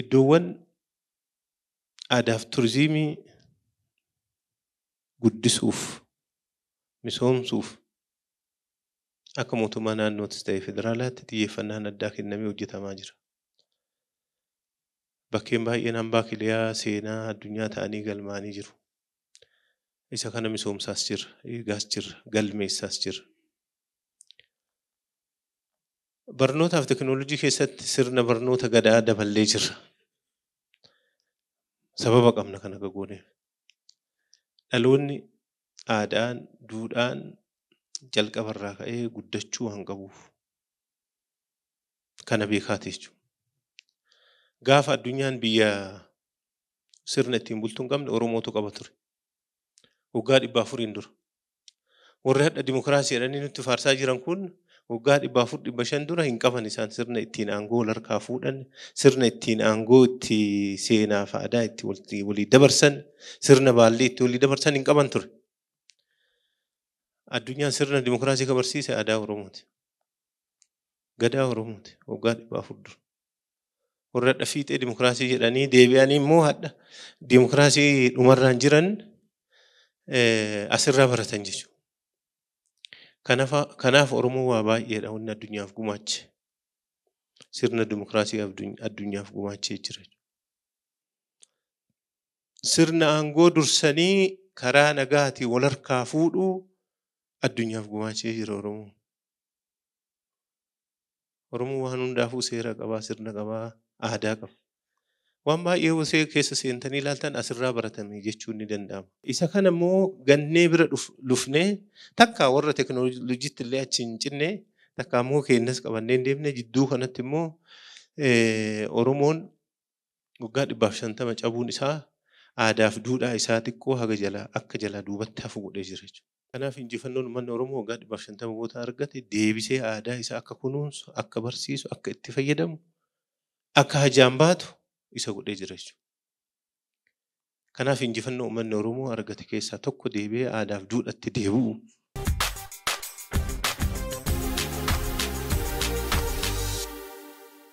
Iddoowwan aadaaf turizimii guddisuuf, misoomsuuf akka mootummaa naannootis ta'e federaalaatti xiyyeeffannaan addaa kennamee hojjetamaa jira. Bakkeen baay'een hambaa kiliyaa seenaa addunyaa ta'anii galmaa'anii jiru. Isa kana misoomsaas jirra, eegaas jirra, galmeessaas jirra. Barnootaaf teekinooloojii keessatti sirna barnoota gadaa daballee jirra. Sababa qabna kana gooneef. Dhaloonni aadaan, duudhaan jalqabarraa ka'ee guddachuu waan qabuuf kana beekaati jechuudha. Gaafa addunyaan biyya sirna ittiin bultuu hin qabne Oromootu qaba ture. Waggaa 400 dura. Warri hadha dimokiraasii jedhanii nutti faarsaa jiran kun waggaa 400 500 dura hin qaban isaan sirna ittiin aangoo wal harkaa fuudhan, sirna ittiin aangoo itti seenaa fi aadaa itti walii dabarsan, sirna baallii itti walii dabarsan hin qaban ture. Addunyaan sirna dimokiraasii kan barsiise aadaa Oromooti. Gadaa Oromooti waggaa 400 dura. Warri hadha fiixee dimokiraasii jedhanii deebi'anii immoo hadha dimokiraasii dhumarraan jiran asirraa baratan jechuudha. Kanaaf Oromoo waa baay'eedha wanni addunyaaf gumaache. Sirna dimokiraasii addunyaaf gumaachee jira. Sirna aangoo dursanii karaa nagaatiin wal harkaa fuudhuu addunyaaf gumaachee jira Oromoon. Oromoon waan hundaafuu seera qabaa, sirna qabaa, aadaa qaba. Waan baay'ee osoo keessa seentanii ilaaltan asirraa baratame jechuun ni danda'ama. Isa kana immoo gannee bira dhufnee takka warra teekinooloojiitti illee achi hin cinne takka immoo keenyas qabannee hin deemne jidduu kanatti immoo Oromoon waggaa 150 cabuun isaa aadaaf duudhaa isaa xiqqoo haga jalaa akka jalaa duubatti hafu godhee jira jechuudha. Kanaaf injifannoon uummanni Oromoo waggaa 150 booda argate deebisee aadaa isaa akka kunuunsu, akka barsiisu, akka itti fayyadamu, akka hajaan baatu isa godhee jira jechuudha. Kanaaf injifannoo uummanni Oromoo argate keessaa tokko deebi'ee aadaaf duudhaatti deebi'u